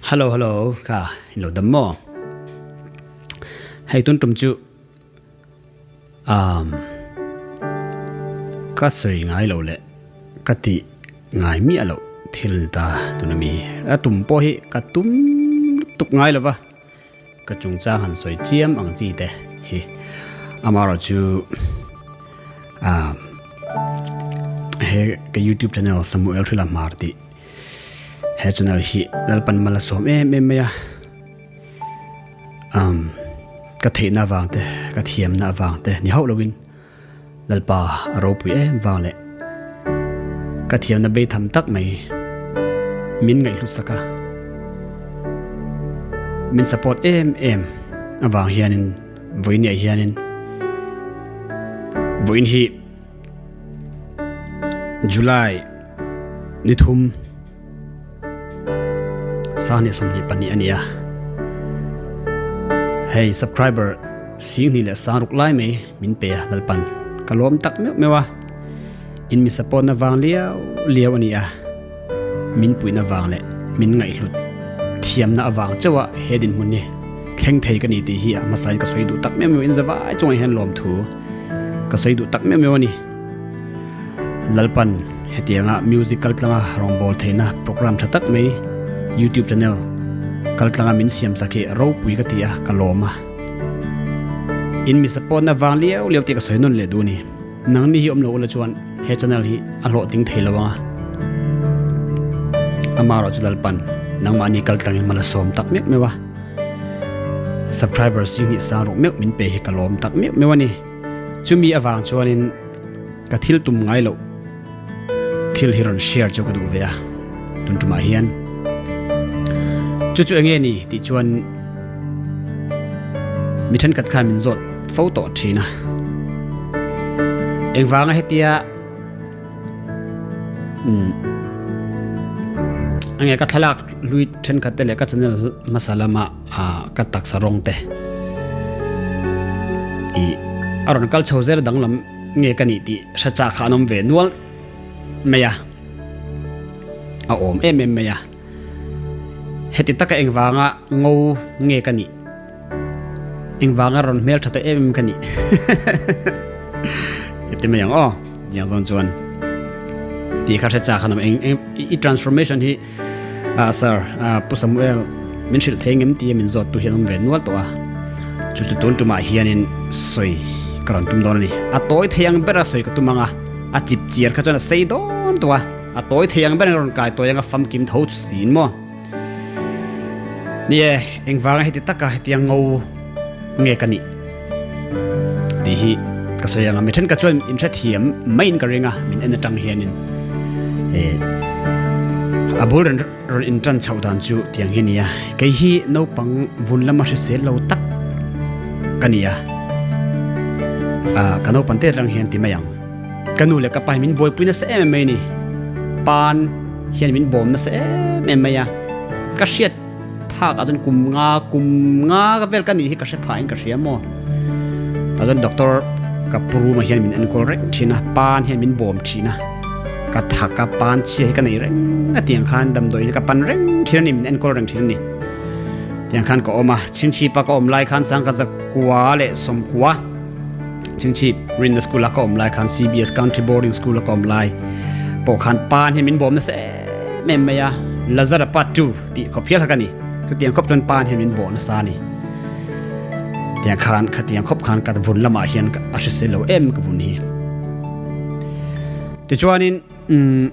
Hello hello kha in lo dam maw hei tun tum chu um ka sawi ngai lo leh ka tih ngai miah loh thil ni ta tuna mi a tum pawh hi ka tum lutuk ngai lo va. Ka chungchang han sawi chiam ang chi te hi amaherawhchu ah he ka youtube channel Samuel Hrila Hmar tih he channel hi Lalpan mal a sawm em em mai a um ka theihna avang te ka thiamna avang te ni hauh lovin Lalpa a ropui em vang leh ka thiamna beitham tak mai min ngaihhlut sak a, min support em em avang hianin vawiiniah hianin vawiin hi July ni thum Sahni 22 a ni a, hei subscriber 22 leh 60 lai mai min pe a Lalpan ka lawm tak meuh meuh a, in mi support na vang liau liau a ni a, min puihna vang leh min ngaihhlut thiamna avang chauh a he dinhmun hi thleng thei ka ni tih hi a hmasain ka sawi duh tak meuh meuh in zavai chungah hian lawmthu ka sawi duh tak meuh meuh a ni. Lalpan hetianga music kaltlanga rawngbâwl theihna program ṭha tak mai YouTube channel kaltlanga min siam chak hi ropui ka ti a, ka lawm a. In mi support na vang liau liau tih ka sawi nawn leh duh a ni. Nangni hi awm lo ula chuan he channel hi a hlawhtling thei lo ang a. Amaherawh chu Lalpan nangmahni kaltlangin mal a sawm tak meuh meuh a. Subscriber 22 sang ruk meuh min pe hi ka lawm tak meuh meuh a ni. Chumi avang chuanin ka thil tum ngai loh thil hi rawn share chu ka duh ve a, tun tumah hian chu chu enge ni tih chuan mi thenkhat khan min zawt fo tawh thin a, engvanga hetia umm enge ka thlalak hlui thenkhat te leh ka channel hmasa lama ah ka taksa rawng te ih a rawn kal chho zel danglam nge ka nih tih hre chak kha an awm ve nual mai a a awm em em mai a heti taka engvanga ngo nge ka nih engvanga rawn hmel tha ta em em ka nih heti mai ang aw tiang zawn chuan tih kha hre chak kha an awm eng eng i transformation hi Ah sir, ah Pu Samuel min hrilh thei ngem tia min zawt tu hian awm ve nual tawh a, chu chu tun tumah hianin sawi ka rawn tum dawn a ni. A tawi thei ang bera sawi ka tum ang a, a chip chiar kha chuan a sei dawn tawh a, a tawi thei ang berin a rawn kai tawi ang a famkim tho siin maw. Ni e, engvanga heti taka hetiang ngo nge ka nih tih hi ka sawi ang a, mi thenkhat chuan in hrethiam maiin ka ring a, min en atang hianin eh a bul rawn rawn in tan chhoh dan chu tiang hi a ni a, kei hi naupang vun lama hrisel lo tak ka ni a, ah ka naupang te atang hian ti mai ang, ka nu leh ka pa hi min buaipui nasa em em mai a ni, pan hian min bawm nasa em em mai a, ka hriat. Phak ah chuan kum nga kum nga vel ka nih hi ka hre phah in ka hria maw tah chuan doctor ka pu room ah hian min enkawl reng thin a pan hian min bawm thin a ka thak a pan chhia hi ka nei reng a tiang khan damdawi in ka pan reng thin a ni min enkawl reng thin a ni tiang khan ka awm a chhingchhip a ka awm lai khan sangka zakua leh sawmkua chhingchhip rinna school a ka awm lai khan C_B_S country boarding school a ka awm lai pawh khan pan hian min bawm nasa em em mai a Lazara part 2 tih khawp hial kha ka ni chutiang khawp chuan pan hian min bawh nasa a ni tiang khan khatiang khawp khan ka vun lamah hian a hrisel lo em ka vun hi tichuanin umm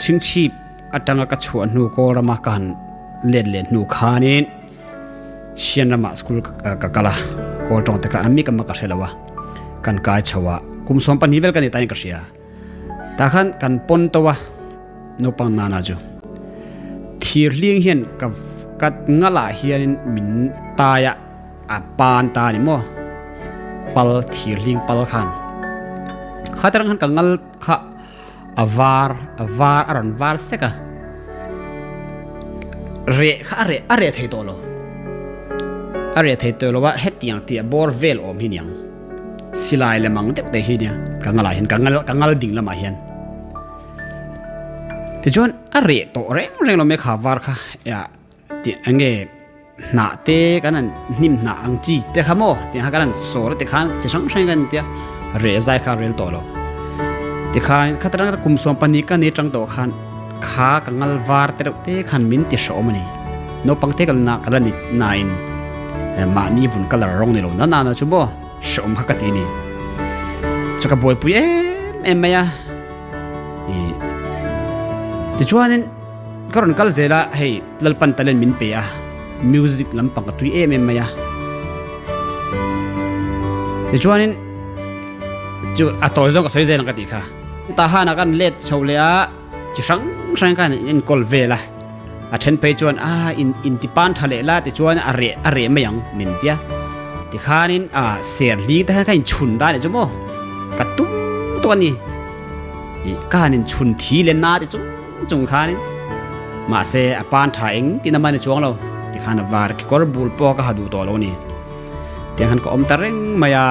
chhingchhip atanga ka chhuah hnu kawl rama ka han let leh hnu khanin Sian ramah school ka kal a kawl tawng te kha an mi ka ma ka hre lo a kan kai chho a kum 12 vel ka ni tain ka hria Tah khan kan pawn to a, naupang nana chu thir hling hian ka ka ngalah hianin min tai a, a pan ta a ni maw, pal thir hling pal khan kha tarang khan ka ngal kha a var a var a rawn var sek a, reh kha a reh a reh thei tawh lo, a reh thei tawh lo a hetiang tih a bawr vel awm hi niang. Silai lem ang deuh te hi nia ka ngalah hian ka ngal ka ngal ding lamah hian tichuan a reh tawh reng reng lo mai kha var kha ya Tih enge hnah te kan han hnim hnah ang chi te kha maw tiang kha kan han sawr a tikhan chi hrang hrang kan tia reh zai kha a rel tawh lo. Tikhan khatang kum 12 ka ni atang tawh khan kha ka ngal var te reuh te khan min ti hrehawm a ni. Naupang te ka la ka la ni nain mahni vun colour rawng ni lo na na chu maw hrehawm kha ka ti a ni. Chu ka buaipui em em mai a ih tichuanin Ka rawn kal zel a, hei Lalpan talent min pe a, music lampang ka tui em em mai a. Tichuanin chu a tawi zawng ka sawi zel ang ka tih kha. Tahan ah kan let chho leh a, chi hrang hrang khan in enkawl vel a. A then phei chuan a in intipan tha leh la tichuan a reh a reh mai ang min tia. Tikhanin a ser hling te khan ka inchhun dan eh chu maw ka tum tuk a ni. Ih ka han inchhun thi leh na te chung. Chung khanin mahse a pan tha eng tin a man a chuang lo tikhan a var kekawr bul pawh ka ha duh tawh lo a ni. Tiang khan ka awm ta reng mai a,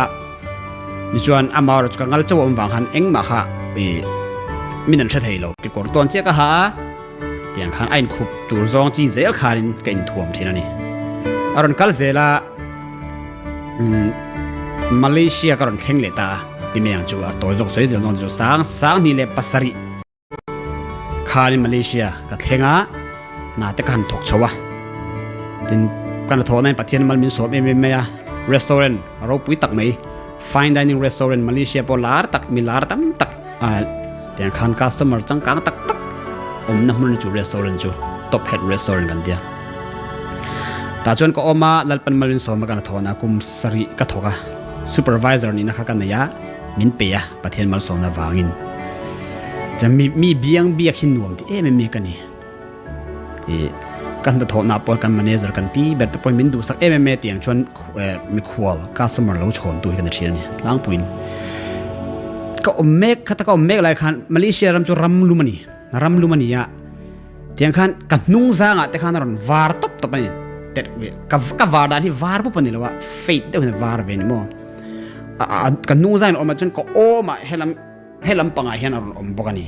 tichuan amah erawh chu ka ngal chauh a awm vang khan engmah kha ih min an hre thei lo. Kekawr tawn chiah ka ha a, tiang khan a inkhup tur zawng chi zel khanin ka inthuam thin a ni. A rawn kal zel a, umm Malaysia ka rawn thleng leh ta a, ti mai ang chu a tawi zawk sawi zel dawn chu sang 27 leh Khanin Malaysia ka thleng a, hna te ka han thawk chho a. Tin, ka hna thawhna in Pathian mal min sawm em em mai a. Restaurant a ropui tak mai, fine dining restaurant Malaysia pawh lar tak, mi lar tam tak a tiang khan customer changkang tak tak awmna hmun chu restaurant chu top head restaurant kan tia. Tah chuan ka awm a, Lalpan mal min sawm a ka hna thawhna kum sarih ka thawk a, supervisor nihna kha ka nei a. Min pe a, Pathian malsawmna vangin. Chuan mi mi biang biak hi nuam ti em em mai ka ni. I ka hnathawhna pawh kan manager kan pi ber te pawhin min duhsak em em mai tiang chuan mikhual customer lo chhawn tu hi ka ni thin a ni tlangpuiin. Ka awm mek khata ka awm mek lai khan Malaysia ram chu ram lum a ni ram lum a ni a tiang khan ka hnung zangah te khan a rawn var tawp tawp a ni ka ka var dan hi var pup a ni lo a fade deuh hian a var ve a ni maw. Ka hnung zain awm ah chuan ka awm ah helam helam pangah hian a rawn awm bawk a ni.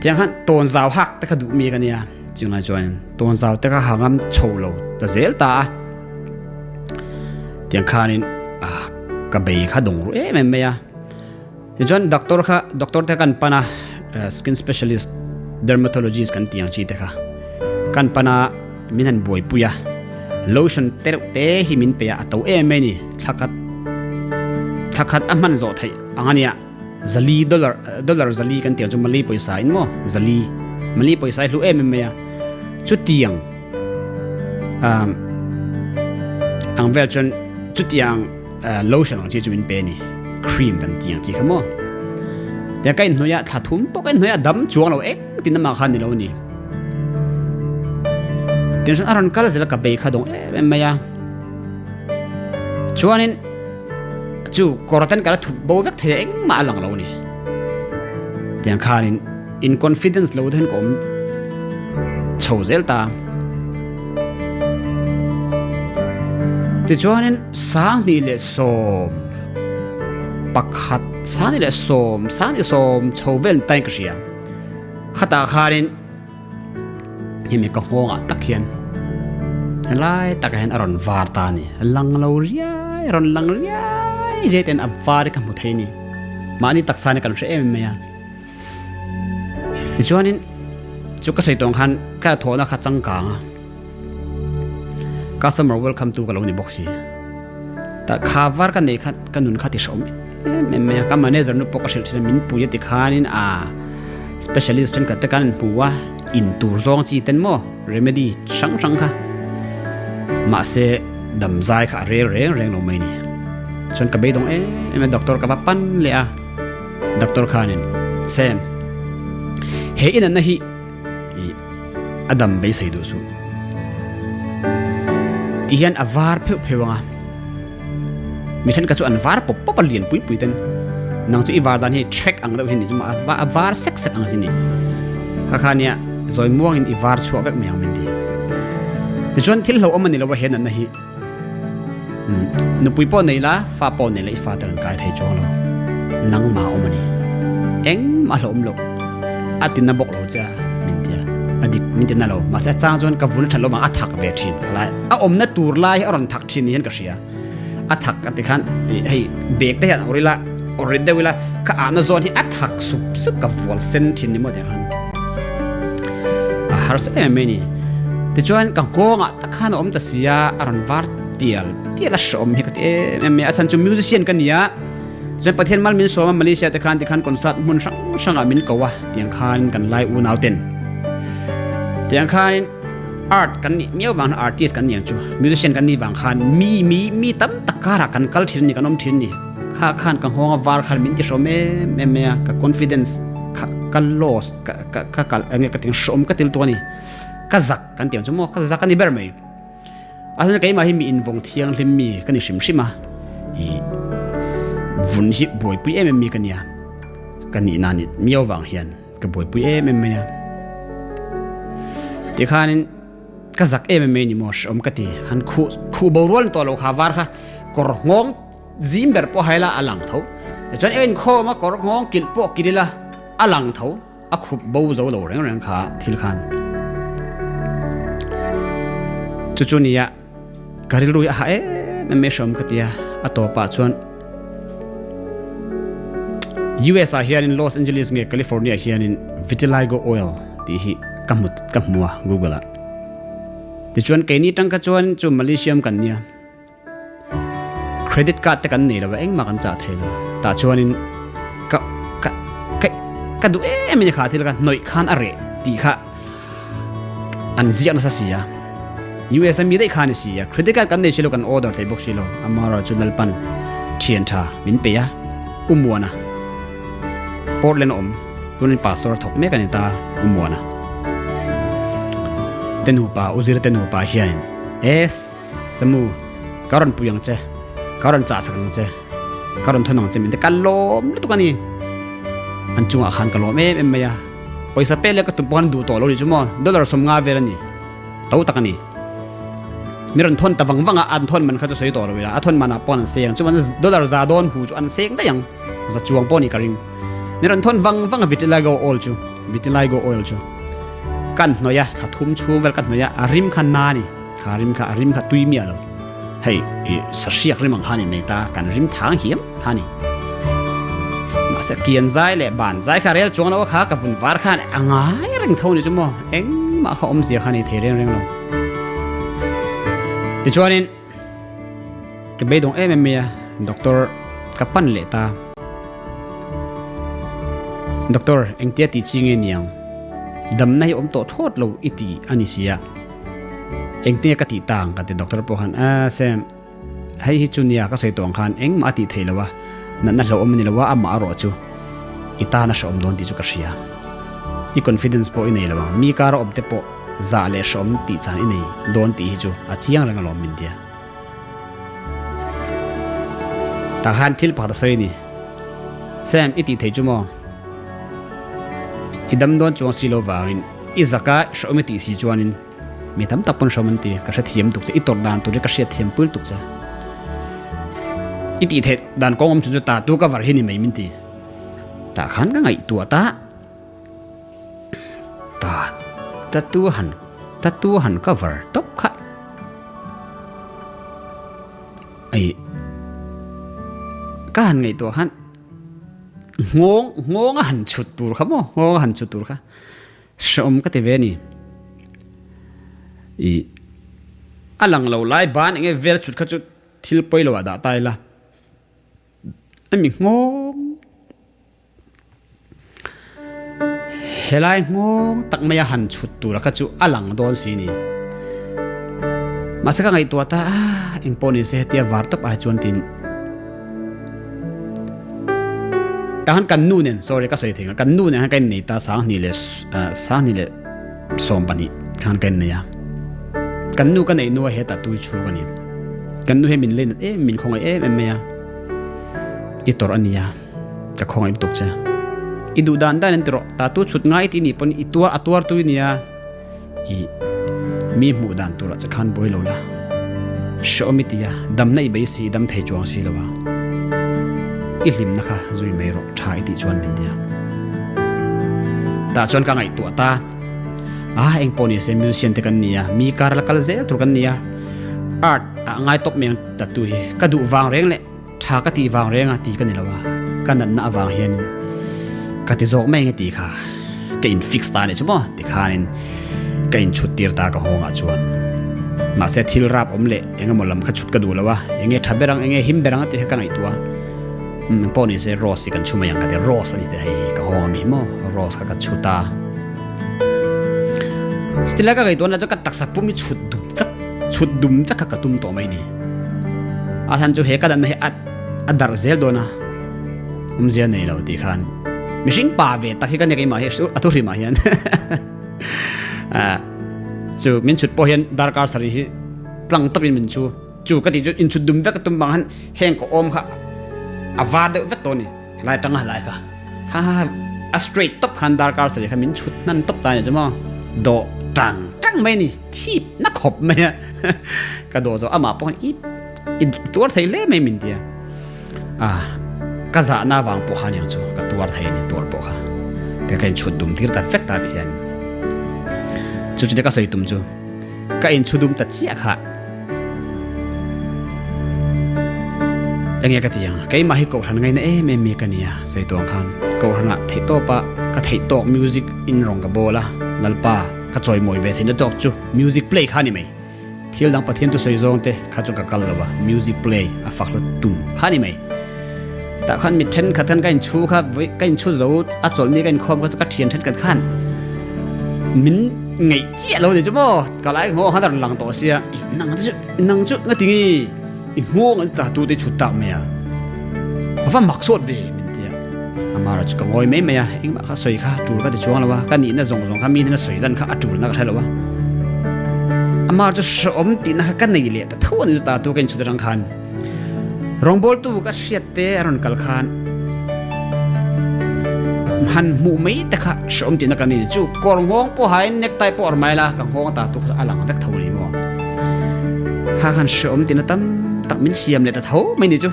Tiang khan tawn zau hak te kha duh mi ka nia chunglai chuan tawn zau te kha hangam chho lo ta zel ta a. Tiang khanin ka bei kha dawng ru em em mai a. Tichuan doctor kha doctor te kan pan a skin specialist dermatologist kan tih ang chi te kha kan pan a min han buaipui a lotion te reuh te hi min pe a a to em mai ni thla khat thla khat a hman zawh theih ang a nia zali dollar dollar zali kan tih ang chu malay pawisa in maw zali malay pawisa hi hlu em em mai a chutiang um ang vel chuan chutiang lotion ang chi chu min pe ni cream kan ti ang chi kha maw te ka in hnuia thla thum pawh ka in hnuia dam chuang lo eng tin ama kha ni lo ni tension a rawn kal zel ka bei kha dawng em em mai a chuanin chu kawrten ka la thup bo vek thei engmah a lang lo ni tiang khanin In confidence lo then ka awm chho zel ta. Tichuanin 2011, 21 21 chho vel tain ka hria. Khatah khanin hemi ka nghawngah tak hian helai takah hian a rawn var ta a ni. Lang lo riai rawn lang riai riai ten a var hi ka hmu thei a ni. Mahni taksa ni kan hre em em mai a. Tichuanin chu ka sawi tawng khan ka thawhna kha changkang a, customer welcome tu ka lo ni bawk si. Ta kha var ka nei kha ka nun kha ti hreawm em em mai a, ka manager nu pawh ka hrilh thin a min pui a ti khanin a specialist thenkhat te khan an hmu a, in tur zawng chi ten maw remedy hrang hrang kha mahse damzai kha a rel reng reng lo mai ni. Chuan ka beidawng em em a doctor ka va pan leh a. Doctor khanin, Sam, he inanna hi a dam beisei duh suh. Ti hian a var pheuh pheuh ang a. Mi thenkhat chu an var pawp pawp a lian pui pui ten. Nang chu i var dan hi trek ang deuh hi ni chu a var sek sek ang chi ni. Kha kha nia zawi muangin i var chhuah vek mai ang min ti. Tichuan thil hlauhawm a ni lo a he natna hi. Nupui pawh nei la, fa pawh nei la i fa te rawn kai thei chuang lo. Nangmah awm a ni. Engmah hlauhawm loh. A tina bawk lo che a, min ti a. A dik. Min ti na lo. Mahse a chang chuan ka vun a that lo vang a thak ve thin khalai. A awmna tur lai hi a rawn thak thin ni hian ka hria. A thak a ti khan hei bag te hian awr ila awr rit deuh ila ka ahna zawn hi a thak sup sup ka vual sen thin ni maw tiang khan. A harsa em em mai a ni. Tichuan ka nghawngah tak khan a awm ta si a, a rawn var tial tial a hreawm hi ka ti em em mai a. A chhan chu musician ka ni a. Chuan Pathian mal min sawm a Malaysia te khan tikhan concert hmun hrang hrangah min ko a tiang khan kan lai unau ten tiang khan art kan nih miau vang artist kan niang chu musician kan nih vang khan mi mi mi tam tak karah kan kal thin ni kan awm thin ni kha khan ka nghawng a var khan min ti hrawm em em mai a ka confidence kha ka lost ka ka ka kal enge ka ting hrawm ka til tu ani ka zak kan tiang chu maw ka zak ani ber mai. A chuan keimah hi mi invawng thianghlim mi ka ni hrim hrim a, i vun hi buaipui em em mi ka nia, ka nihna ni miau vang hian ka buaipui em em mai a. Tikhanin ka zak em em mai ni maw hrehawm ka ti, han khuh khuh borual ni tawh lo kha var kha kawr nghawng zim ber pawh haila a lang tho, tichuan eng inkhawm a kawr nghawng kilh pawh kilh ila a lang tho. A khup bo zo lo reng reng kha thil khan chu chu nia ka rilru hi a hah em em mai hreawm ka tia a tawpah chuan US ah hianin Los Angeles nge California hianin vitiligo oil tih hi ka hmu ka hmu a Google ah tichuan keini tangka chuan chu Malaysia kan nia. Credit card te kan nei lo a engmah kan chah thei lo. Tah chuanin ka ka ka ka duh em in kha thil kha hnawih khan a reh tih kha an ziak nasa si a. US a mi daih kha a ni si a. Credit card kan nei si lo kan order thei bawk si lo. Amaherawhchu chu Lalpan thian tha min pe a, U Muana Portland a awm tunin pastor a thawk mek a ni ta U Muana te nupa U Zira te nupa hianin e Samu, ka rawn pui ang che, ka rawn chah sak ang che, ka rawn thawn ang che min ti ka lawm lutuk a ni. An chungah khan ka lawm em em mai a, pawisa pek leh ka tum pawh khan duh tawh lo nih chu maw, dollar 50 vel a ni, to tak a ni. Mi rawn thawn ta vang vang a, an thawn man kha chu sawi tawh lo ila, a thawn manah pawh an seng ang, chuan dollar za dawn hu chu an seng daih ang, za chuang pawh a nih ka ring. Mi rawn thawn vang vang a vitiligo oil chu, vitiligo oil chu kan hnawih a, thla thum chhung vel ka hnawih a, a rim kha na a ni. Kha rim kha a rim kha tui miah lo. Hei i sahriak rim ang kha ni mai ta, kan rim thang hiam kha ni. Mahse kian zai leh ban zai kha rel chuang lo a kha ka vun var khan a ngai reng tho ni chu maw, engmah kha awmzia kha ni thei reng reng lo. Tichuanin ka beidawng em em mai a, doctor ka pan leh ta. Doctor engtia tih chi nge niang, damna hi awm tawh thawt lo i ti a ni sia. Engtinge ka tih ta ang ka ti doctor pawh khan a Sam hei hi chu nia ka sawi tawh ang khan engmah a tih theih lo a natna hlauhawm a ni lo a amah erawh chu i tan a hrehawm dawn tih chu ka hria i confidence pawh i nei lo ang mi kara awm te pawh zah leh hrehawm tih chan i nei dawn tih hi chu a chiang reng alawm min tia tah khan thil pakhat a sawi a ni Sam i tih theih chu maw i dam dawn chuang si lo vangin I zaka hrehawm i tih si chuanin mi tam tak pawn hrehawm an ti. Ka hrethiam tuk che, i tawrh dan tur hi ka hriatthiam pui tuk che. I tih theih dan kawng awm chhun chu ta tu ka var hi ni mai min ti. Tah khan ka ngaihtuah ta, ta ta tu han ta tu han ka var tawp kha. Ei ka han ngaihtuah khan nghawng nghawng a han chhut tur kha maw nghawng a han chhut tur kha. Hrehawm ka ti ve a ni. I a lang lo lai ban enge vel chhut kha chu thil pawi lo ah dah ta ila. A mi nghawng helai nghawng tak mai a han chhut tur kha chu a lang dawn si ni. Mahse ka ngaihtuah ta a engpawh ni se hetia var tawp ah chuan tin Tah khan kan nu nen, sorry ka sawi thei kan nu nen khan ka innei ta 20 leh 20 leh 12 khan ka innei a. Kan nu ka neih nu a hetah tui chhung a ni. Kan nu hi min leinat em min khawngaih em em mai a. I tawrh a nia, ka khawngaih lutuk che. I duh dan dan in ti rawh, ta tu chhut ngai tih nih pawn i tuar a tuar tui nia. I mi hmuh dan turah che khan buai lo la, hrehawm i ti a, damna i bei si, i dam thei chuang si lo a, i hlimna kha zui mai rawh, tha i tih chuan min ti a. Tah chuan ka ngaihtuah ta. A eng pawh ni se musician te kan ni a, mi kar la kal zel tur kan ni a, art ah ngai tawp mai ang tattoo hi ka duh vang reng leh tha ka tih vang reng a ti ka ni lo a, ka natna avang hianin ka ti zawk mai ang e tih kha ka in fix ta a nih chu maw tikhanin ka in chhut tir ta ka hawngah chuan. Mahse thil rap awm leh eng emaw lam kha chhut ka duh lo a, enge tha ber ang enge him ber ang a tih kha ka ngaihtuah a. Umm pawh ni se rose hi kan chhu mai ang ka ti rose a ni te hei hi ka hawng ami maw rose kha ka chhu ta. Chutilai ka ngaihtuah na chu ka taksa pum hi chhut dum vek chhut dum vek kha ka tum tawh mai ni. A chhan chu he ka danna hi a a darh zel dawn a awmzia nei lo tih khan mihring pa ve tak hi ka nia keimah hi a thu hrimah hian chu min chhut pawh hian darkar sarih hi tlang tawpin min chhu. Chu ka tih chu inchhut dum vek a tum bang han heng ka awm kha a var deuh vek tawh a ni. Helai atanga helai kha kha a straight tawp khan darkar sarih kha min chhut hnan tawp ta a ni chu maw. Dawh tang tang mai a ni thip na khawp mai a ka dawh zawh amah pawh khan i i tuar thei hle mai min ti a. A ka zahna avang pawh kha aniang chu ka tuar thei a ni tuar pawh kha te ka inchhut dum tir ta vek ta tih hian chu chu te ka sawi tum chu. Ka inchhudum ta chiah kha. Enge ka ti ang, keimah hi kohhran ngaina em em mi ka nia, sawi tuang khan kohhranah theih tawpa ka theih tawk music in rawn ka bawl a, Lalpa ka chawimawi ve theihna tawk chu music play kha a ni mai. Thil dang Pathian tu sawi zawng te kha chu ka kal lo a, music play a fak hla tum kha a ni mai. Tah khan mi thenkhat khan ka inchhu kha vawi ka inchhu zo a chawlhni ka inkhawm kha chu ka thian thenkhat khan min ngaih chiah lo ni chu maw ka lai nghawng khan a rawn lang tawh sia i nang te chu nang chu nga tingi i nghawng an ta tu te chhut tak mai a a va mak sawt ve min tia amara chu ka ngawi mai mai a engmah kha sawi kha tul ka ti chuang lo a ka nihna zawng zawng kha mi hnen a sawi lan kha a tulna ka hre lo a amara chu hrehawm tihna kha ka nei leh ta tho a ni chu ta tu ka inchhut atang khan. Rawngbawltu ka hriat te a rawn kal khan han hmuh mai te kha hreawm tihna ka ni chu kawr nghawng pawh hain necktie pawh a rawn mai la ka nghawng ta tu kha a lang vek tho a ni maw kha khan hreawm tihna tam tak min siam leh ta tho mai ni chu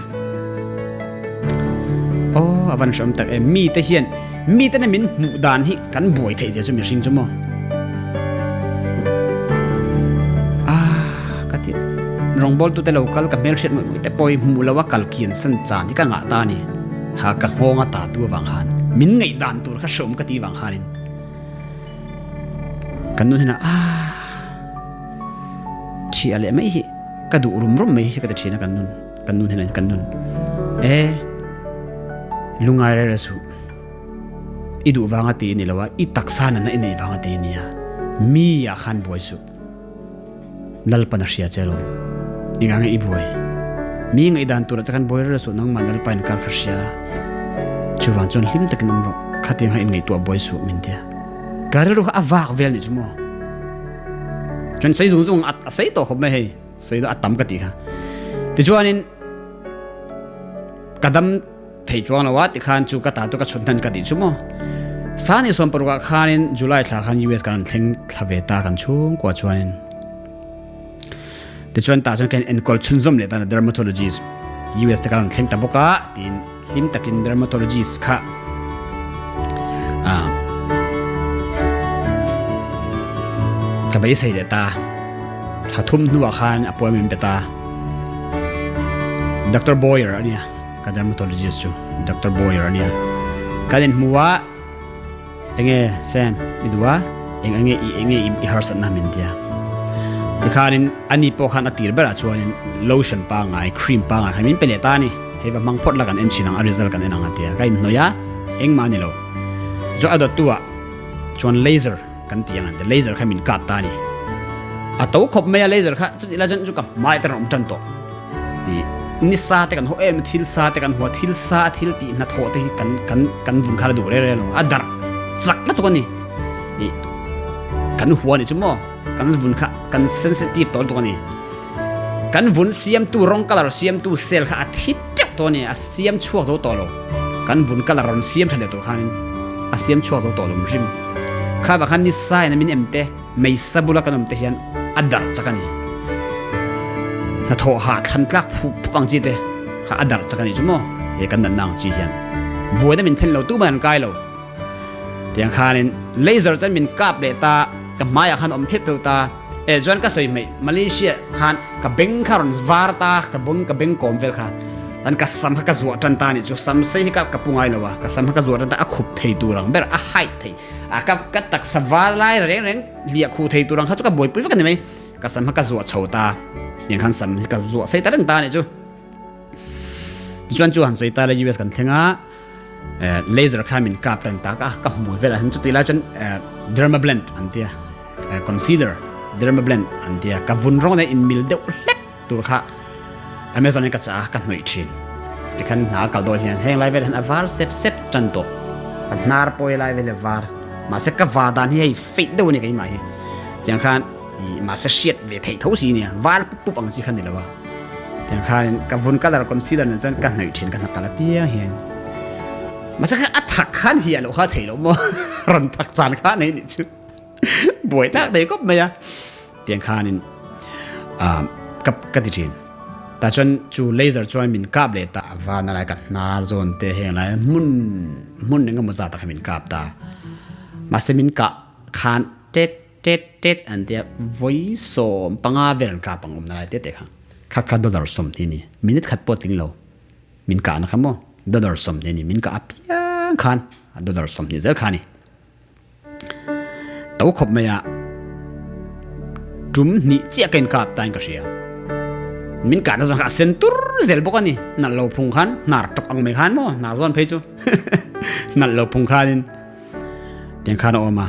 aw a van hreawm tak em mi te hian Mite min hmuh dan hi kan buai theih zia chu mihring chu maw? Ah, ka ti rawngbawltute lo kal ka hmelhriat ngawih ngawih te pawh hi hmuh loa kal kian san chan hi ka ngah ta a ni. Ha ka nghawng a ta tu avang khan min ngaih dan tur kha hreawm ka ti vang khanin kan nun hian ah thiah leh mai hi ka duh rum rum mai hi ka ti thin a kan nun kan nun hian kan nun e lungai rere suh. I duh vanga ti i ni lo a, i taksa nana i neih vanga ti i nia. Mi ah khan buai suh. Lalpan a hria che lo. Engah nge i buai? Mi ngaihdan turah che khan buai rere suh, nangmah Lalpa inkar kha hria la. Chuvang chuan hlim takin awm rawh, khatiang khan inngaihtuah buai suh min tia. Ka rilru kha a vak vel nih chu maw? Chuan sei zung zung a sei tawh khawp mai hei, sei a tam ka tih kha. Tichuanin ka dam Thei chuang lo a tikhan chu ka ta chu ka chhun hnan ka tih chu maw. Sani 16 ah khanin July thla khan US kan rawn thleng thla ve ta kan chhungkua chuanin tichuan tah chuan kan enkawl chhunzawm leh tan a dermatologist US te kan rawn thleng ta bawk a tiin hlim takin dermatologist kha ah ka beisei leh ta thla thum hnuah khan appointment pe ta Doctor Boyer a nia. Ka dermatologist chu Doctor Boyer a nia. Kan inhmu a, enge Sam i duh a, eng enge i enge i harsatna min tia. Tikhanin ani pawh khan a tir berah chuanin lotion pangngai, cream pangngai khan min pe leh ta a ni. Hei va hmang phawt la kan en thin ang, a result kan en ang a tia. Ka inhnawih a, engmah a ni lo. Tichuan a dawttu ah chuan laser kan ti ang an ti, laser kha min kap ta a ni. A to khawp mai a laser kha, chutih lai chuan chu ka hmai te rawn awm tan tawh. Ni sa te kan haw em thil sa te kan haw thil sa thil tih hnathawh te hi kan kan kan vun kha la duh reng reng lo a darh chak lutuk a ni ih kan hua ni chu maw kan vun kha kan sensitive tawh lutuk a ni kan vun siamtu rawng colour siamtu cell kha a thi teuh tawh a ni a siam chhuak zo tawh lo kan vun colour rawn siam tha leh tur khanin a siam chhuak zo tawh lo hrim kha vang khan ni sa in a min em te. Meisa bula kan awm te hian a darh chak a ni. Hnathawh hah thlan tlak phuh phup ang chi te kha a darh chak a nih chu maw? He kan natna ang chi hian buaina min thlen lo tu man an kai lo. Tiang khanin laser chuan min kap leh ta. Ka hmaiah khan awm phep pheuh ta. E chuan ka sawi hmeih Malaysia khan ka beng kha rawn var ta ka beng ka beng kawm vel kha tan ka sam kha ka zuah tan ta nih chu sam sei hi ka ka pu ngai lo a ka sam kha ka zuah tan ta a khup thei tur ang ber a height thei a ka ka taksa var lai reng reng liah khuh thei tur ang kha chu ka buaipui vek a ni mai ka sam kha ka zuah chho ta tiang khan sam hi ka zuah sei ta reng ta nih chu tichuan chu han sawi ta la US kan thleng a laser kha min kap reng tak a ka hmui velah hian chuti lai chuan dermablend an tia concealer dermablend an tia ka vun rawng nen inmil deuh hlek tur kha Amazon in ka chah a ka hnawih thin tikhan hna kal dawn hian heng lai vel hian a var sep sep tan tawh ka hnar pawi lai vel a var mahse ka var dan hi hei fate deuh a ni keimah hi tiang khan mahse hriat ve theih tho si nia var pup pup ang chi kha ni lo a. Tiang khanin ka vun colour concealer nen chuan ka hnaih thin ka hnakal apiang hian mahse kha a thak khan hiah loh kha theih loh maw rawn thak chan kha nei nih chu buai tak thei khawp mai a tiang khanin ka ka ti thin tah chuan chu laser chuan min kap leh ta van a lai ka hnar zawn te heng lai hmun hmun engemaw zat ah khan min kap ta mahse min kah khan tet Tet tet an tia vawi 15 vel an kap ang awmna lai te te kha. Kha kha dollar 20 ni. Minute khat pawh tling lo. Min kahna kha maw dollar 20 ni. Min kah apiang khan a dollar 20 zel kha ni. To khawp mai a tum hnih chiah ka inkap ta in ka hria. Min kahna zawng kha a sen tur zel bawk a ni. Nalh lo phung khan hnar tawk ang mai khan maw hnar zawn phei chu nalh lo phung khanin. Tiang khan a awm a.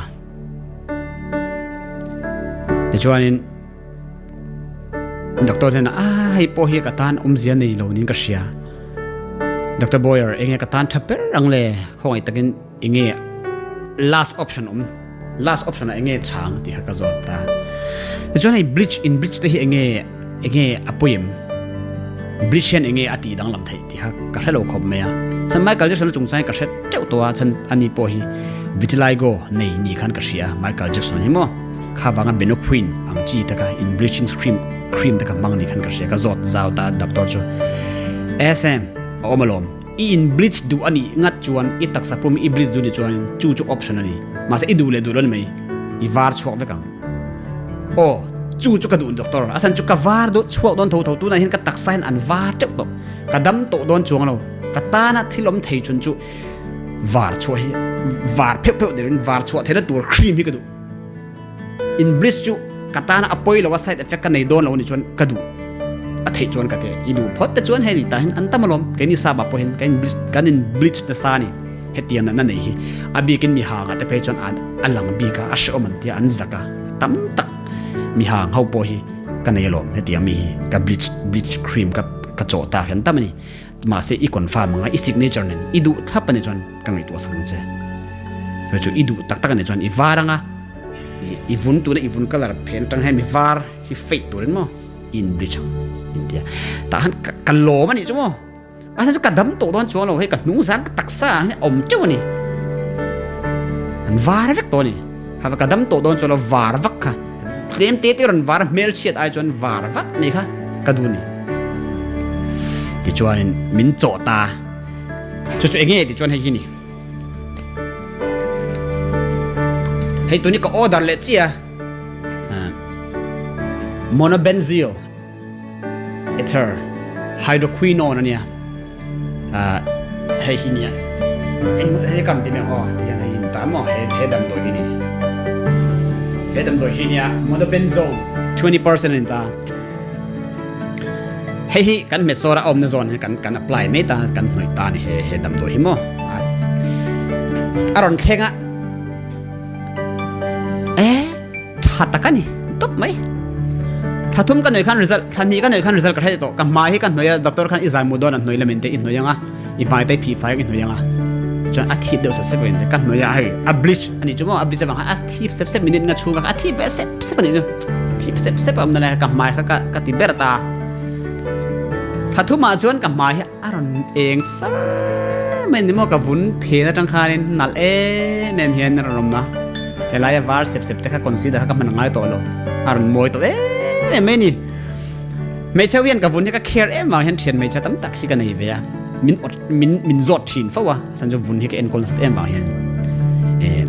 Tichuanin doctor hian a hei pawh hi ka tan awmzia nei lo niin ka hria. Doctor Boyer enge ka tan tha ber ang le khawngaih takin enge last option awm last option ah enge chang tih kha ka zawt ta. Tichuan hei bleach in bleach te hi enge Enge a pawi em? Bleach hian enge a tih danglam theih tih kha ka hre lo khawp mai a. Chhan Michael Jackson a chungchang hi ka hre teuh tawh a, chhan ani pawh hi vitiligo nei ni khan ka hria a, Michael Jackson hi maw kha vanga Benoquin ang chi te kha in bleaching cream cream te kha hmang ni khan ka hria, ka zawt zau ta a doctor chu. SM, a awm alawm. I in bleach duh a nih ngat chuan i taksa pum i bleach duh nih chuan chu chu option a ni. Mahse i duh leh duh lo ni mai, i var chhuak vek ang. Aw, chu chu ka duh doctor, a chhan chu ka var deuh chhuak dawn tho tho tunah hian ka taksa hian an var teuh tawh. Ka dam tawh dawn chuang lo, ka tana thil awm thei chun chu var chhuah hi var pheuh pheuh deuhin var chhuah theihna tur cream hi ka duh. In bleach chu ka tana a pawi lo a side effect ka nei dawn lo a nih chuan ka duh a theih chuan ka ti i duh phawt te chuan hei ni tah hian an tam alawm keini sap ah pawh hian kan in bleach kan in bleach nasa a ni hetiang natna nei hi a bikin mi hang ah te phei chuan a lang bik a a hrehawm an tia an zak a a tam tak mi hang ho pawh hi ka nei alawm hetiang mi hi ka bleach bleach cream ka ka chawh tak hi an tam a ni. Mahse i confirm anga i signature nen i duh thlap anih chuan ka ngaihtuah sak ang che. Hei chu i duh tak tak anih chuan i var anga i vun tuna i vun colour phen atang hian mi var hi fade turin maw i in bleach ang intia. Tah khan ka lawm anih chu maw. A chhan chu ka dam tawh dawn chuang lo hei ka hnung zang ka taksa ang hi a awm teuh ani. An var vek tawh ani. Kha ka dam tawh dawn chuan lo var vak kha tlem te te rawn var hmelchhiat ai chuan var vak mai kha ka duh ni. Tichuanin min chawh ta. Chu chu enge tichuan hei hi ni. Hei tuni ka order leh chiah a. Monobenzyl. Ether hydroquinone ania ah hei hi nia eng hei kan ti mai aw ti hian hei in ta maw he he damdawi hi ni he damdawi hi nia monobenzone 20% in ta hei hi kan hmetsawr a awmna zawn hi kan kan apply mai ta kan hnawih ta ni he he damdawi hi maw a rawn thleng a e Tha tak a ni tawp mai. Thla thum ka nuih khan result, thla hnih ka nuih khan result ka hre tawh. Ka hmai hi ka hnuai a, doctor khan i zai mu dawn a hnuai lamin te i hnuai ang a, i hmai te i phih fai ang i hnuai ang a. Chuan a thip deuh sep sep a ka hnuai a hei a bleach a nih chu maw, a bleach avang khan a thip sep sep minute nga chhung a thip ve sep sep a nih chu. Thip sep sep a awm na lai ka hmai kha ka ka ti ber ta. Thla thumah chuan ka hmai hi A rawn eng sar mai ni maw ka vun phen atang khanin nalh em em hian a rawn awm a, helaia var sep sep te kha concealer kha ka hman ngai tawh lo, a rawn mawi tawh em em mai ni. Hmeichhe hian ka vun hi ka care em vang hian thian hmeichhe tam tak hi ka nei ve a, min awt min min zawt thin fo a, chuan chu vun hi ka enkawl nasat em vang hian eh.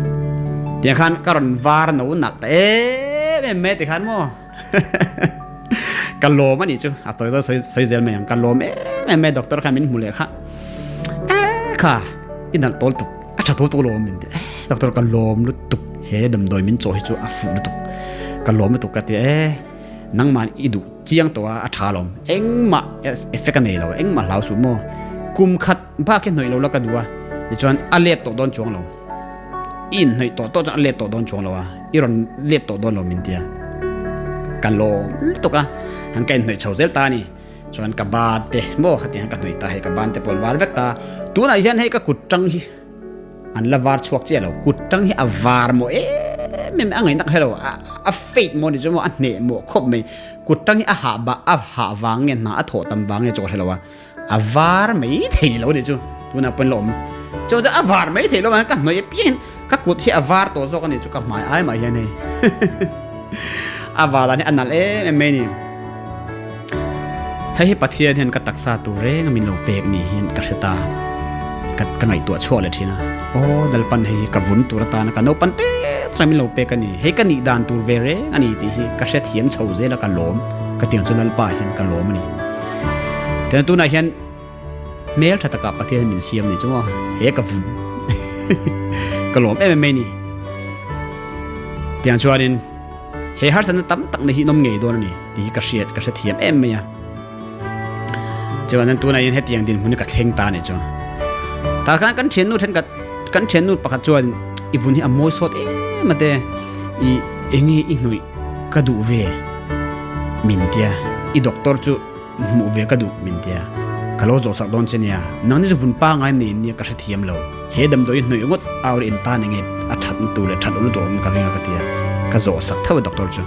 Tiang khan ka rawn var no nalh ta em em mai tikhan maw ka lawm a nih chu a tawi tawi sawi sawi zel mai ang ka lawm em em mai doctor khan min hmu leh kha e kha i nalh tawl tuk a tha tawl tuk lawm min ti e doctor ka lawm lutuk he damdawi min chaw hi chu a fuh lutuk ka lawm lutuk ka ti e nangman i duh chiang tawh a a tha lawm engmah effect a nei lo engmah hlau suh maw kum khat bak hi hnawih lo la ka duh a tichuan a let tawh dawn chuang lo i inhnawih tawh tawh chuan a let tawh dawn chuang lo a i rawn let tawh dawn lo min tia ka lawm lutuk a han ka inhnawih chho zel ta a ni chuan ka ban te maw khatiang ka hnawih ta hei ka ban te pawh an var vek ta tunah hian hei ka kut tang hi an la var chhuak chiah lo kut tang hi a var maw em em a ngaihna ka hre lo a fade maw ni chu maw a hneh mawh khawp mai kut tang hi a hah ba a hah vang nge hna a thawh tam vang nge chu ka hre lo a a var mai thei lo ni chu tunah pawn la awm chu chu a var mai thei lo ka hnawih apiangin ka kut hi a var tawh zawk a ni chu ka hmai ai mah hian hei a var dan hi a nalh em em mai ni hei hi Pathian hian ka taksa tur reng a min lo pek ni hian ka hre ta ka ka ngaihtuah chhuah leh thin a aw Lalpan hei hi ka vun tur atana ka naupan te thleng min lo pek a ni hei ka nih dan tur ve reng a ni tih hi ka hrethiam chho zel a ka lawm ka tiang chu Lalpa hian ka lawm a ni. Tichuan tunah hian hmel tha takah Pathian min siam ni chu maw he ka vun ka lawm em em mai ni. Tiang chuanin he harsatna tam tak na hi nawm ngei dawn a ni tih hi ka hriat ka hrethiam em mai a. Chuan tunah hian hetiang dinhmun hi ka thleng ta ni chu. Tah khan kan thiannu thenkhat kan thiannu pakhat chuan i vun hi a mawi sawt em a te i enge i hnawih ka duh ve min tia i doctor chu hmuh ve ka duh min tia ka lo zawh sak dawn che nia nangni chu vun pangai nei nia ka hrethiam lo he damdawi hnawih ngawt aur in tan enge a that na tur leh that lohna tur awm ka ring a ka tia ka zawh sak tho a doctor chu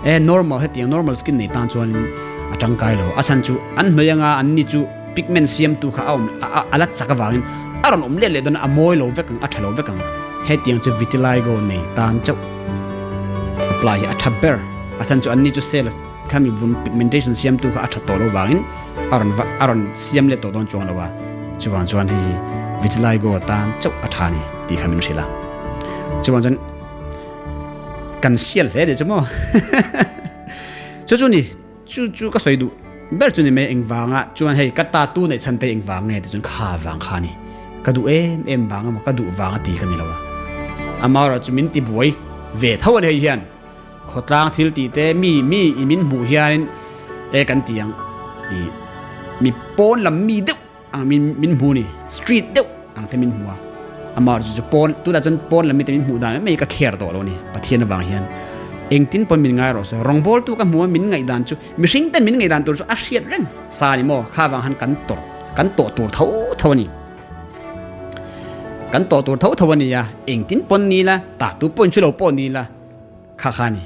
e normal hetiang normal skin nei tan chuan a tangkai lo a chhan chu an hnawih anga an ni chu pigment siamtu kha a awm a la chak avangin a rawn awm let leh dawn a mawi lo vek ang a tha lo vek ang hetiang chu vitiligo nei tan chauh apply hi a tha ber a chhan chu an ni chu cell khami vun pigmentation siamtu kha a tha tawh lo vangin a rawn a rawn siam leh tawh dawn chuang lo a chuvang chuan hei hi vitiligo tan chauh a tha ni tih kha min hrilh a chuvang chuan kan sial hle ni chu maw chu chu ni Chu chu ka sawi duh ber chu ni mai engvanga chuan hei ka ta tu neih chhan te engvang nge ti chuan kha vang kha ni ka duh em em vang emaw ka duh vang a ti ka ni lo a amaherawh chu min ti buai ve tho a ni hei hian khawtlang thil tih te mi mi i min hmuh hianin e kan ti ang i mi pawn lam mi deuh Ang min min hmu ni street deuh ang te min hmu a amah chu chu pawn tunah chuan pawn lam mi te min hmuh dan mai ka care tawh lo ni Pathian avang hian engtin pawn min ngai rawh se rawngbawl tu ka hmu a min ngaih dan chu mihring ten min ngaih dan tur chu a hriat reng sa ni maw kha vang han kan tawrh kan tawh tur tho tho a ni kan tawh tur tho tho a ni a engtin pawn ni la ta tu pawn chu lo pawh ni la kha kha ni.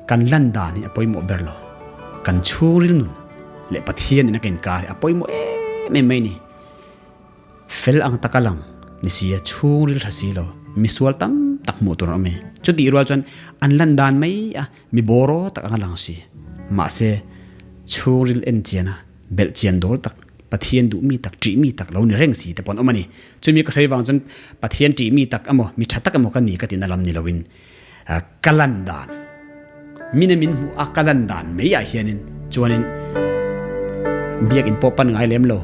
Kan lan dan hi a pawimawh ber lo. Kan chhungril nun leh Pathian in a ka inkar hi a pawimawh em em mai ni. Fel ang taka lang ni si a, chhungril tha si lo, misual tam tak hmuh tur an awm e. Chutih rual chuan an lan dan mai a mi bawraw tak anga lang si. Mahse, chhungril en chian a, belh chian dawl tak, Pathian duh mi tak, ṭih mi tak lo ni reng si te pawh an awm a ni. Chumi ka sawi vang chuan Pathian ṭih mi tak emaw, mi ṭha tak emaw ka ni ka tihna lam ni loin, Ka lan dan min a min hmuh a ka lan dan mai ah hianin chuanin biakin pawh pan ngai lem lo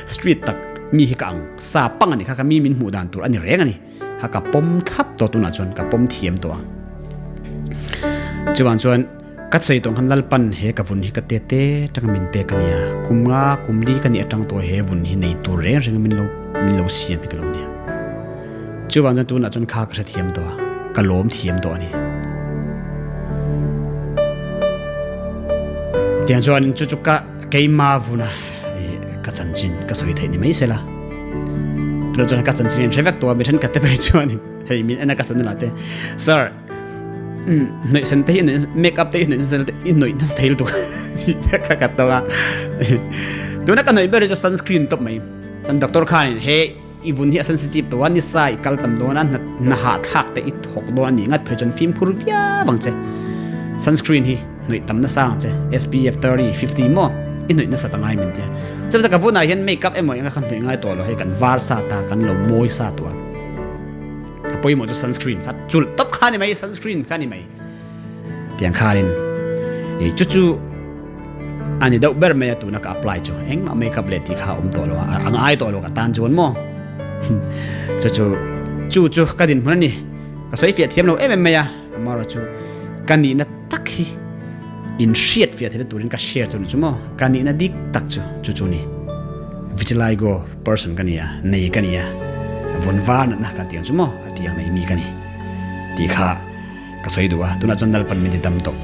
street tak mi hi ka ang sa pang a ni kha ka mi min hmuh dan tur a ni reng a ni kha ka pawm thlap tawh tunah chuan ka pawm thiam tawh a chuvang chuan ka sawi tawh khan Lalpan he ka vun hi ka te te tanga min pek a nia kum nga kum li ka nih atang tawh he vun hi nei tur reng reng min lo min lo siam hi ka lo nia. Chuvang chuan tunah chuan kha ka hrethiam tawh a, ka lawm thiam tawh a ni. Tiang chuan chu chu ka keima vuna ka chanchin ka sawi theih ni mai sela. Tunah chuan ka chanchin in hre vek tawh a, mi thenkhat te phei chuan hei min en a ka san la te. Sir, hnawih sen te hi make up te hi hnawih nasa i hnawih nasa thei lutuk tih te kha ka tawng a. Tuna ka hnawih ber hi chu sunscreen tawp mai. Chuan doctor khanin he I vun hi a sensitive tawh a, nisa i kal tam dawn a, hna hahthlak te i thawk dawn a nih ngat phei chuan fimkhur viau ang che. Sunscreen hi hnawih tam nasa ang che, SPF 30, 50 maw i hnawih nasa ta ngai min tia. Chuvang ka vunah hian makeup emaw enga kha hnawih ngai tawh lo, hei kan var sa ta, kan lo mawi sa tawh a. A pawimawh chu sunscreen kha Chulh tawp kha ni mai, sunscreen kha ni mai. Tiang khanin i chu chu ani deuh ber mai a tuna ka apply chu. Engmah makeup leh tih kha awm tawh lo a, a ngai tawh lo ka tan chuan maw. Chu chu chu chu ka dinhmun a ni. Ka sawi fiah thiam lo em em mai a, amaherawh chu ka nihna tak hi in hriat fiah theihna turin ka share chu ni chu maw. Ka nihna dik tak chu chu chu ni. Vitiligo person ka ni a, nei ka ni a, vun var natna ka tiang chu maw, ka tiang nei mi ka ni tih kha ka sawi duh a, tunah chuan Lalpan min ti dam tawh.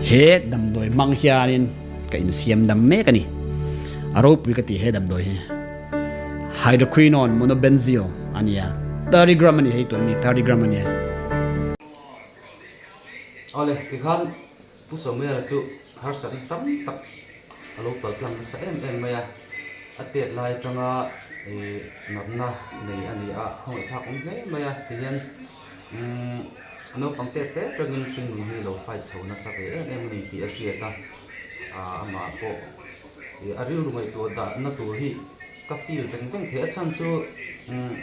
He damdawi hmang hianin ka insiam dam mek a ni. A ropui ka ti he damdawi hi. Hydroquinone monobenzyl a ni a, 30 gram a ni hei tun a ni, 30 gram a ni a. Awle, tikhan Pu Samuela chu harsatna tam tak a lo pal tlang nasa em em mai a, a tet lai atanga natna nei a ni a, khawngaihthlak awm hle mai a, tihian umm naupang tet te atangin hringnun hi lo fight chho nasa ve em em a ni tih a hriat a, amah pawh a rilru ngaihtuah dahna tur hi ka feel veng veng thei a chhan chu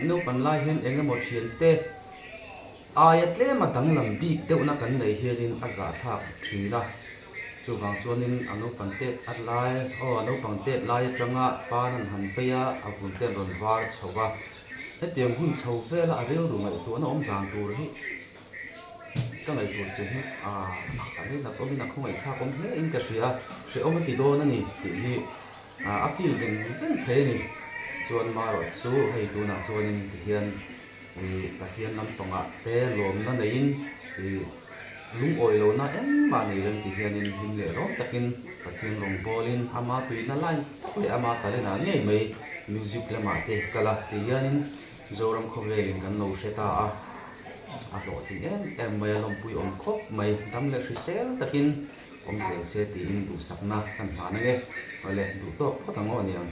naupang lai hian eng emaw thiante Aia tlema danglam bik deuhna kan neih hianin a zahthlak thin a, chuvang chuanin a naupang tet at lai, aw a naupang tet lai atanga pan an han vei a, a vun te an rawn var chho va, hetiang hun chho vela a rilru ngaihtuahna awm dan tur hi ka ngaihtuah chian hi a a leinat awmin a khawngaihthlak awm hle in ka hria a, hrehawm a ti dawn a ni tih hi a feel veng veng thei a ni. Chuan marawh chu hei tunah chuanin tihian I Pathian lampangah te lawmna neiin i lungawi lohna engmah nei reng ti hianin hlim leh rawm takin Pathian rawngbawlin ama tuina line tak leh ama talent ah ngei mai music lamah te kal a ti hianin Zoram khawvelin kan lo hre ta a, a hlawhtling em em mai a lawmpui awm khawp mai dam leh hrisel takin awm zel se tiin duhsakna kan hlan ange. Awle duhtawk phawt ang aw niang.